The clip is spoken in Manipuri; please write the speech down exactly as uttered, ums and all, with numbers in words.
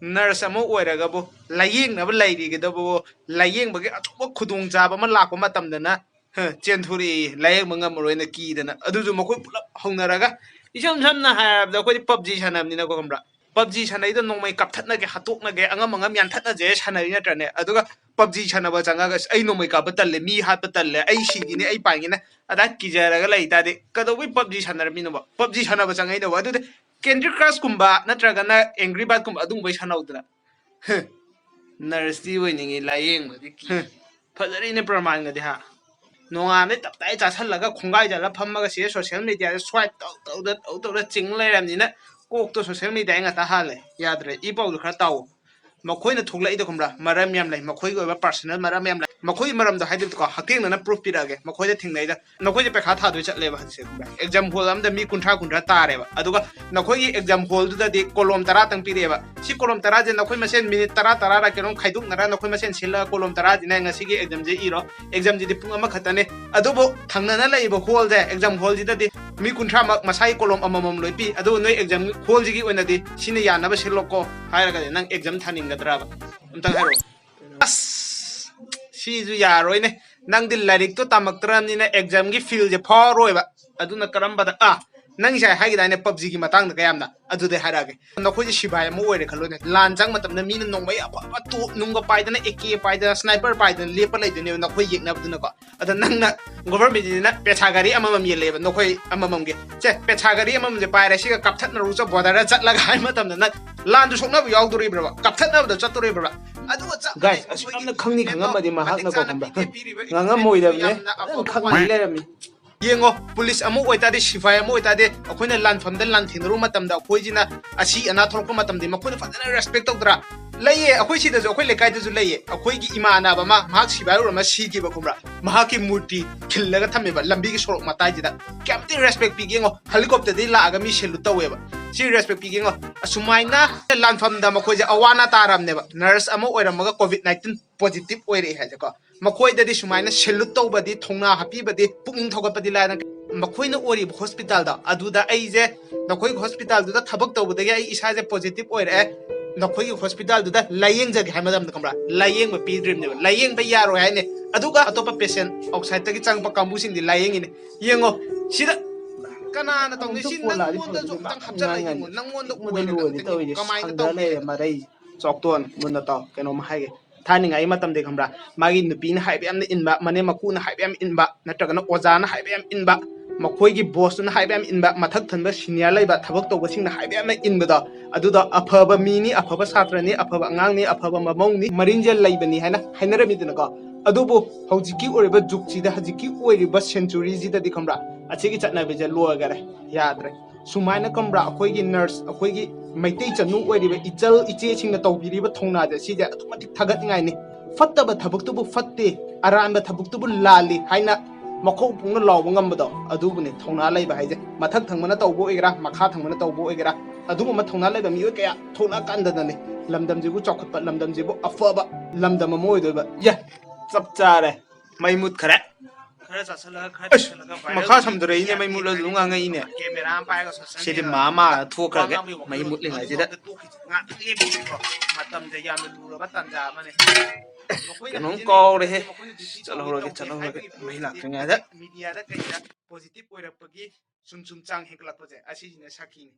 Nurse ꯑꯃ ꯑꯣꯏꯔꯒꯕꯨ, ꯂꯥꯏꯌꯦꯡꯅꯕ ꯂꯩꯔꯤꯒꯗꯕꯨ, ꯂꯥꯏꯌꯦꯡꯕꯒꯤ ꯑꯆꯧꯕ ꯈꯨꯗꯣꯡꯆꯥꯕ ꯑꯃ ꯂꯥꯛꯄ ꯃꯇꯝꯗꯅ, ꯍ, ꯆꯦꯟꯊꯣꯔꯛꯏ, ꯂꯥꯏꯌꯦꯡꯕ ꯉꯝꯃꯔꯣꯏꯅ ꯀꯤꯗꯅ꯫ ꯑꯗꯨꯁꯨ ꯃꯈꯣꯏ ꯄꯨꯂꯞ ꯍꯧꯅꯔꯒ, ꯏꯁꯝ ꯁꯝꯅ ꯍꯥꯏꯔꯕꯗ ꯑꯩꯈꯣꯏꯗꯤ PUBG ꯁꯥꯟꯅꯕꯅꯤꯅꯀꯣ, ꯈꯪꯕ꯭ꯔꯥ? PUBG ꯁꯥꯟꯅꯩꯗꯣ ꯅꯣꯡꯃꯩ ꯀꯥꯞꯊꯠꯅꯒꯦ, ꯍꯥꯠꯇꯣꯛꯅꯒꯦ, ꯑꯉꯝ ꯑꯉꯝ ꯌꯥꯟꯊꯠꯅꯁꯦ ꯁꯥꯟꯅꯔꯤ ꯅꯠꯇ꯭ꯔꯅꯦ? ꯑꯗꯨꯒ PUBG ꯁꯥꯟꯅꯕ ꯆꯪꯉꯒ, "ꯑꯁ, ꯑꯩ ꯅꯣꯡꯃꯩ ꯀꯥꯞꯄ ꯇꯜꯂꯦ, ꯃꯤ ꯍꯥꯠꯄ ꯇꯜꯂꯦ, ꯑꯩ ꯁꯤꯈꯤꯅꯤ, ꯑꯩ ꯄꯥꯏꯈꯤꯅꯤ", ꯑꯗꯥ ꯀꯤꯖꯔꯒ ꯂꯩ ꯇꯥꯔꯗꯤ ꯀꯩꯗꯧꯕꯩ PUBG ꯁꯥꯟꯅꯔꯝꯃꯤꯅꯣꯕ? PUBG ꯁꯥꯟꯅꯕ ꯆꯪꯉꯛꯏꯅꯣꯕ? ꯑꯗꯨꯗꯤ Candy Crush ꯀꯨꯝꯕ ꯅꯠꯇ꯭ꯔꯒꯅ Angry Bird ꯀꯨꯝꯕ ꯑꯗꯨꯒꯨꯝꯕꯩ ꯁꯥꯟꯅꯧꯗꯅ꯫ ꯍ, nurse ꯇꯤ ꯑꯣꯏꯅꯤꯡꯉꯤ, ꯂꯥꯏꯌꯦꯡꯕꯗꯤ ꯀꯤ꯫ ꯍ, ꯐꯖꯔꯤꯅꯦ ꯄ꯭ꯔꯃꯥꯟꯒꯗꯤ, ꯍꯥ? ꯅꯣꯡꯉꯥꯟꯕꯗꯩ ꯇꯞꯇꯥꯏ ꯆꯥꯁꯜꯂꯒ ꯈꯣꯡꯒꯥꯏ ꯆꯥꯜꯂ ꯐꯝꯃꯒ ꯁꯤꯗ social media ꯗ swipe ꯇꯧ ꯇꯧꯗ ꯇꯧ ꯇꯧꯗ ꯆꯤꯡ ꯂꯩꯔꯕꯅꯤꯅ ꯀꯣꯛꯇꯣ social media ꯉꯥꯛꯇ ꯍꯥꯜꯂꯦ꯫ ꯌꯥꯗ꯭ꯔꯦ꯫ ꯏ ꯄꯥꯎꯗꯣ ꯈꯔ ꯇꯥꯎꯑꯣ꯫ ꯃꯈꯣꯏꯅ ꯊꯣꯛꯂꯛꯏꯗꯣ ꯈꯪꯕ꯭ꯔꯥ? ꯃꯔꯝ ꯌꯥꯝ ꯂꯩ꯫ ꯃꯈꯣꯏꯒꯤ ꯑꯣꯏꯕ personal ꯃꯔꯝ ꯌꯥꯝ ꯂꯩ꯫ ꯃꯈꯣꯏꯒꯤ ꯃꯔꯝꯗꯣ ꯍꯥꯏꯗꯕꯗꯤꯀꯣ, ꯍꯛꯊꯦꯡꯅꯅ proof ꯄꯤꯔꯛꯑꯒꯦ꯫ ꯃꯈꯣꯏꯗ ꯊꯦꯡꯅꯩꯗ꯫ ꯅꯈꯣꯏꯁꯦ ꯄꯩꯈꯥ ꯊꯥꯗꯣꯏ ꯆꯠꯂꯦꯕ ꯍꯧꯖꯤꯛꯁꯦ, ꯈꯪꯕ꯭ꯔꯥ? Exam hall ꯑꯃꯗ ꯃꯤ ꯀꯨꯟꯊ꯭ꯔꯥ ꯀꯨꯟꯊ꯭ꯔꯥ ꯇꯥꯔꯦꯕ꯫ ꯑꯗꯨꯒ ꯅꯈꯣꯏꯒꯤ exam hall ꯗꯨꯗꯗꯤ column ꯇꯔꯥꯇꯪ ꯄꯤꯔꯛꯑꯦꯕ꯫ ꯁꯤ column ꯇꯔꯥꯁꯦ ꯅꯈꯣꯏ ꯃꯁꯦꯟ minute ꯇꯔꯥ ꯇꯔꯥꯔ ꯀꯩꯅꯣꯝ ꯈꯥꯏꯗꯣꯛꯅꯔ ꯅꯈꯣꯏ ꯃꯁꯦꯟ ꯁꯤꯜꯂꯒ column ꯇꯔꯥꯁꯤꯅ ꯉꯁꯤꯒꯤ exam ꯁꯦ ꯏꯔꯣ꯫ Exam ꯁꯤꯗꯤ ꯄꯨꯡ ꯑꯃꯈꯛꯇꯅꯦ꯫ ꯑꯗꯨꯕꯨ ꯊꯪꯅꯅ ꯂꯩꯔꯤꯕ hall ꯁꯦ, exam hall ꯁꯤꯗꯗꯤ ꯃꯤ ꯀꯨꯟꯊ꯭ꯔꯥꯃꯛ ꯃꯁꯥꯒꯤ column ꯑꯃꯃꯝ ꯂꯣꯏ ꯄꯤ꯫ ꯑꯗꯨꯕꯨ ꯅꯣꯏ exam hall ꯁꯤꯒꯤ ꯑꯣꯏꯅꯗꯤ ꯁꯤꯅ ꯌꯥꯅꯕ ꯁꯤꯜꯂꯣꯀꯣ ꯍꯥꯏꯔꯒꯗꯤ ꯅꯪ exam ꯊꯥꯅꯤꯡꯒꯗ꯭ꯔꯕ? ꯑꯝꯇꯪ ꯍꯥꯏꯔꯛꯑꯣ꯫ ꯑꯁ, ꯁꯤꯁꯨ ꯌꯥꯔꯣꯏꯅꯦ꯫ ꯅꯪꯗꯤ ꯂꯥꯏꯔꯤꯛꯇꯣ ꯇꯝꯃꯛꯇ꯭ꯔꯕꯅꯤꯅ exam ꯒꯤ feel ꯁꯦ ꯐꯥꯎꯔꯣꯏꯕ꯫ ꯑꯗꯨꯅ ꯀꯔꯝꯕꯗ, ꯑꯥ, ꯅꯪ ꯉꯁꯥꯏ ꯍꯥꯏꯈꯤꯗꯥꯏꯅꯦ PUBG ꯒꯤ ꯃꯇꯥꯡꯗ ꯀꯌꯥꯝꯅ? ꯑꯗꯨꯗꯩ ꯍꯥꯏꯔꯛꯑꯒꯦ꯫ ꯅꯈꯣꯏꯁꯦ ꯁꯤꯐꯥꯏ ꯑꯃ ꯑꯣꯏꯔꯦ ꯈꯜꯂꯣꯅꯦ꯫ ꯂꯥꯟ ꯆꯪ ꯃꯇꯝꯗ ꯃꯤꯅ ꯅꯣꯡꯃꯩ ꯑꯐ ꯑꯐ ꯇꯣꯞ ꯅꯨꯡꯒ ꯄꯥꯏꯗꯅ, AK ꯄꯥꯏꯗꯅ, sniper ꯄꯥꯏꯗꯅ ꯂꯦꯞꯄ ꯂꯩꯗꯣꯏꯅꯦꯕ ꯅꯈꯣꯏ ꯌꯦꯛꯅꯕꯗꯨꯅꯀꯣ꯫ ꯑꯗ ꯅꯪꯅ, government ꯁꯤꯅ ꯄꯦꯁꯥ ꯒꯥꯔꯤ ꯑꯃꯃꯝ ꯌꯦꯜꯂꯦꯕ ꯅꯈꯣꯏ ꯑꯃꯃꯝꯒꯤ꯫ ꯁꯦ, ꯄꯦꯁꯥ ꯒꯥꯔꯤ ꯑꯃꯃꯝꯁꯦ ꯄꯥꯏꯔꯦ, ꯁꯤꯒ ꯀꯥꯞꯊꯠꯅꯔꯨ ꯆꯠ border ꯗ ꯆꯠꯂꯒ ꯍꯥꯏ ꯃꯇꯝꯗ ꯅꯪ ꯂꯥꯟꯗꯨ ꯁꯣꯛꯅꯕ ꯌꯥꯎꯗꯣꯔꯤꯕ꯭ꯕ? ꯀꯥꯞꯊꯠꯅꯕꯗ ꯆꯠꯇꯣꯔꯤꯕ꯭ꯔꯕ? ꯑꯗꯨꯒ ꯆꯞ guys, ꯃꯥꯟꯅꯩ꯫ ꯑꯁꯨꯛ ꯌꯥꯝꯅ ꯈꯪꯅꯤ ꯈꯪꯉꯝꯃꯗꯤ ꯃꯍꯥꯛꯅꯀꯣ, ꯈꯪꯕ꯭ꯔꯥ? ꯉꯥꯡꯉꯝꯃꯣꯏꯗꯕꯅꯦ꯫ ꯐꯖꯅ ꯈꯪꯉꯤ ꯂꯩꯔꯝꯃꯤ꯫ ꯌꯦꯡꯉꯣ, ꯄꯨꯂꯤꯁ ꯑꯃ ꯑꯣꯏꯇꯥꯔꯗꯤ, ꯁꯤꯐꯥꯏ ꯑꯃ ꯑꯣꯏꯇꯥꯔꯗꯤ, ꯑꯩꯈꯣꯏꯅ ꯂꯥꯟꯐꯝꯗ ꯂꯥꯟ ꯊꯦꯡꯅꯔꯨꯕ ꯃꯇꯝꯗ, ꯑꯩꯈꯣꯏꯁꯤꯅ ꯑꯁꯤ ꯑꯅꯥ ꯊꯣꯛꯂꯛꯄ ꯃꯇꯝꯗ ꯃꯈꯣꯏꯅ ꯐꯖꯅ respect ꯇꯧꯗ꯭ꯔꯥ? ꯂꯩꯌꯦ, ꯑꯩꯈꯣꯏ ꯁꯤꯗꯁꯨ, ꯑꯩꯈꯣꯏ ꯂꯩꯀꯥꯏꯗꯁꯨ ꯂꯩꯌꯦ꯫ ꯑꯩꯈꯣꯏꯒꯤ ꯏꯃꯥꯟꯅꯕ ꯑꯃ, ꯃꯍꯥꯛ ꯁꯤꯐꯥꯏ ꯑꯣꯏꯔꯝꯃ ꯁꯤꯈꯤꯕ, ꯈꯪꯕ꯭ꯔꯥ? ꯃꯍꯥꯛꯀꯤ ꯃꯨꯔꯇꯤ ꯈꯤꯜꯂꯒ ꯊꯝꯃꯦꯕ ꯂꯝꯕꯤꯒꯤ ꯁꯣꯔꯣꯛ ꯃꯇꯥꯏꯁꯤꯗ꯫ ꯀꯌꯥꯝꯇꯤ respect ꯄꯤꯒꯦ ꯌꯦꯡꯉꯣ, helicopter ꯗꯒꯤ ꯂꯥꯛꯑꯒ ꯃꯤ salute ꯇꯧꯋꯦꯕ꯫ ꯁꯤ respect ꯄꯤꯒꯦ ꯌꯦꯡꯉꯣ꯫ ꯑꯁꯨꯃꯥꯏꯅ ꯂꯥꯟꯐꯝꯗ ꯃꯈꯣꯏꯁꯦ ꯑꯋꯥ ꯑꯅꯥ ꯇꯥꯔꯝꯅꯦꯕ꯫ Nurse ꯑꯃ ꯑꯣꯏꯔꯝꯃꯒ COVID nineteen positive ꯑꯣꯏꯔꯛꯑꯦ ꯍꯥꯏꯁꯦꯀꯣ꯫ ꯃꯈꯣꯏꯗꯗꯤ ꯁꯨꯃꯥꯏꯅ salute ꯇꯧꯕꯗꯤ, ꯊꯧꯅꯥ ꯍꯥꯞꯄꯤꯕꯗꯤ, ꯄꯨꯛꯅꯤꯡ ꯊꯧꯒꯠꯄꯗꯤ ꯂꯥꯏꯔꯗꯅ ꯃꯈꯣꯏꯅ ꯑꯣꯏꯔꯤꯕ ꯍꯣꯁꯄꯤꯇꯥꯜꯗꯣ ꯑꯗꯨꯗ ꯑꯩꯁꯦ ꯅꯈꯣꯏꯒꯤ ꯍꯣꯁꯄꯤꯇꯥꯜꯗꯨꯗ ꯊꯕꯛ ꯇꯧꯕꯗꯒꯤ ꯑꯩ ꯏꯁꯥꯁꯦ ꯄꯣꯖꯤꯇꯤꯚ ꯑꯣꯏꯔꯛꯑꯦ, ꯅꯈꯣꯏꯒꯤ ꯍꯣꯁꯄꯤꯇꯥꯜꯗꯨꯗ ꯂꯥꯏꯌꯦꯡꯖꯒꯦ ꯍꯥꯏꯕ ꯃꯇꯝꯗ, ꯈꯪꯕ꯭ꯔꯥ, ꯂꯥꯏꯌꯦꯡꯕ ꯄꯤꯗ꯭ꯔꯤꯕꯅꯦꯕ, ꯂꯥꯏꯌꯦꯡꯕ ꯌꯥꯔꯣꯏ ꯍꯥꯏꯅꯦ꯫ ꯑꯗꯨꯒ ꯑꯇꯣꯞꯄ ꯄꯦꯁꯦꯟ ꯑꯥꯎꯠꯁꯥꯏꯗꯇꯒꯤ ꯆꯪꯉꯛꯄ ꯀꯥꯡꯕꯨꯁꯤꯡꯗꯤ ꯂꯥꯏꯌꯦꯡꯉꯤꯅꯦ꯫ ꯌꯦꯡꯉꯣ ꯁꯤꯗ ꯀꯅꯥꯅ ꯇꯧꯅꯤ? ꯁꯤ ꯅꯪꯉꯣꯟꯗꯁꯨ ꯑꯝꯇꯪ ꯍꯥꯞꯆꯜꯂ ꯌꯦꯡꯉꯣ, ꯅꯪꯉꯣꯟꯗ ꯑꯣꯏꯔꯒ ꯅꯪ ꯌꯦꯡꯉꯣ ꯀꯃꯥꯏꯅ ꯇꯧꯅꯤ? ꯆꯥꯎꯇꯣꯟ, ꯃꯨꯟꯅ ꯇꯥꯎ, ꯀꯩꯅꯣꯝ ꯍꯥꯏꯒꯦ꯫ ꯊꯥꯏꯅꯉꯥꯏ ꯃꯇꯝꯗꯤ, ꯈꯪꯕ꯭ꯔꯥ, ꯃꯥꯒꯤ ꯅꯨꯄꯤꯅ ꯍꯥꯏꯕ ꯌꯥꯝꯅ ꯏꯟꯕ, ꯃꯅꯦꯝ ꯃꯀꯨꯅ ꯍꯥꯏꯕ ꯌꯥꯝ ꯏꯟꯕ, ꯅꯠꯇ꯭ꯔꯒꯅ ꯑꯣꯖꯥꯅ ꯍꯥꯏꯕ ꯌꯥꯝ ꯏꯟꯕ, ꯃꯈꯣꯏꯒꯤ ꯕꯣꯁꯇꯨꯅ ꯍꯥꯏꯕ ꯌꯥꯝ ꯏꯟꯕ, ꯃꯊꯛ ꯊꯟꯕ ꯁꯤꯅꯤꯌꯔ ꯂꯩꯕ ꯊꯕꯛ ꯇꯧꯕꯁꯤꯡꯅ ꯍꯥꯏꯕ ꯌꯥꯝꯅ ꯏꯟꯕꯗꯣ, ꯑꯗꯨꯗꯣ ꯑꯐꯕ ꯃꯤꯅꯤ, ꯑꯐꯕ ꯁꯥꯇ꯭ꯔꯅꯤ, ꯑꯐꯕ ꯑꯉꯥꯡꯅꯤ, ꯑꯐꯕ ꯃꯃꯧꯅꯤ, ꯃꯔꯤꯟꯖꯦꯜ ꯂꯩꯕꯅꯤ ꯍꯥꯏꯅ ꯍꯥꯏꯅꯔꯝꯃꯤꯗꯅꯀꯣ꯫ ꯑꯗꯨꯕꯨ ꯍꯧꯖꯤꯛꯀꯤ ꯑꯣꯏꯔꯤꯕ ꯖꯨꯛꯁꯤꯗ, ꯍꯧꯖꯤꯛꯀꯤ ꯑꯣꯏꯔꯤꯕ ꯁꯦꯟꯆꯨꯔꯤꯁꯤꯗꯗꯤ, ꯈꯪꯕ꯭ꯔꯥ, ꯑꯁꯤꯒꯤ ꯆꯠꯅꯕꯤꯁꯦ ꯂꯣꯏꯈꯔꯦ, ꯌꯥꯗ꯭ꯔꯦ꯫ ꯁꯨꯃꯥꯏꯅ, ꯈꯪꯕ꯭ꯔꯥ, ꯑꯩꯈꯣꯏꯒꯤ ꯅꯔꯁ, ꯑꯩꯈꯣꯏꯒꯤ ꯃꯩꯇꯩ ꯆꯅꯨ ꯑꯣꯏꯔꯤꯕ ꯏꯆꯜ ꯏꯆꯦꯁꯤꯡꯅ ꯇꯧꯕꯤꯔꯤꯕ ꯊꯧꯅꯥꯁꯦ, ꯁꯤꯁꯦ ꯑꯗꯨꯛꯀꯤ ꯃꯇꯤꯛ ꯊꯥꯒꯠꯅꯤꯡꯉꯥꯏꯅꯤ꯫ ꯐꯠꯇꯕ ꯊꯕꯛꯇꯨꯕꯨ ꯐꯠꯇꯦ, ꯑꯔꯥꯟꯕ ꯊꯕꯛꯇꯨꯕꯨ ꯂꯥꯜꯂꯤ ꯍꯥꯏꯅ ꯃꯈꯧ ꯄꯨꯡꯅ ꯂꯥꯎꯕ ꯉꯝꯕꯗꯣ, ꯑꯗꯨꯕꯨꯅꯤ ꯊꯧꯅꯥ ꯂꯩꯕ ꯍꯥꯏꯁꯦ꯫ ꯃꯊꯛ ꯊꯪꯕꯅ ꯇꯧꯕ ꯑꯣꯏꯒꯦꯔꯥ, ꯃꯈꯥ ꯊꯪꯕꯅ ꯇꯧꯕ ꯑꯣꯏꯒꯦꯔꯥ, ꯑꯗꯨꯒꯨꯝꯕ ꯊꯧꯅꯥ ꯂꯩꯕ ꯃꯤꯑꯣꯏ ꯀꯌꯥ ꯊꯣꯛꯂꯛꯑꯀꯥꯟꯗꯗꯅꯤ ꯂꯝꯗꯝꯁꯤꯕꯨ ꯆꯥꯎꯈꯠꯄ, ꯂꯝꯗꯝꯁꯤꯕꯨ ꯑꯐꯕ ꯂꯝꯗꯝ ꯑꯃ ꯑꯣꯏꯗꯣꯏꯕ꯫ ꯌꯦ, ꯆꯞ ꯆꯥꯔꯦ꯫ ꯃꯩ ꯃꯨꯠꯈꯔꯦ꯫ ꯈꯔ ꯆꯥꯁꯤꯜꯂꯒ, ꯈꯔ ꯑꯁ, ꯆꯥꯁꯤꯜꯂꯒ viral ꯃꯈꯥ ꯁꯝꯗꯔꯛꯏꯅꯦ, ꯃꯩ ꯃꯨꯠꯂꯁꯨ ꯑꯗꯨꯝ ꯉꯥꯡꯉꯛꯏꯅꯦ꯫ Camera ꯑꯃ ꯄꯥꯏꯔꯒ social media ꯁꯤꯗꯤ ꯃꯥ ꯃꯥ ꯊꯣꯛꯈ꯭ꯔꯒꯦ, ꯋꯥ ꯉꯥꯡꯕꯒꯤ ꯃꯩ ꯋꯥꯈꯜꯂꯣꯟ ꯃꯨꯠꯂꯤꯉꯩꯁꯤꯗ꯫ ꯑꯗꯨꯗ ꯇꯣꯛꯈꯤꯁꯦ꯫ ꯉꯥꯛꯇꯪ ꯂꯦꯞꯈꯤꯁꯦꯀꯣ꯫ ꯃꯇꯝꯁꯦ ꯌꯥꯝꯅ ꯂꯨꯔꯕ ꯇꯥꯟꯖꯥ ꯑꯃꯅꯦ꯫ ꯃꯈꯣꯏꯅ ꯀꯩꯅꯣꯝ ꯍꯥꯏꯖꯤꯜꯂꯛꯏꯁꯦ ꯀꯥꯎꯔꯦꯍꯦ꯫ ꯃꯈꯣꯏꯅ duty ꯆꯠꯍꯧꯔꯒꯦ, ꯇꯧꯗꯦ ꯆꯠꯍꯧꯔꯒꯦ꯫ ꯍꯥꯏꯕꯒꯤ ꯃꯩ ꯂꯥꯛꯇ꯭ꯔꯤꯉꯩꯗ꯫ Media ꯗ ꯀꯩꯗ positive ꯑꯣꯏꯔꯛꯄꯒꯤ ꯁꯨꯝ ꯁꯨꯝ ꯆꯥꯡ ꯍꯦꯟꯒꯠꯂꯛꯄꯁꯦ ꯑꯁꯤꯁꯤꯅ ꯁꯥꯈꯤꯅꯤ꯫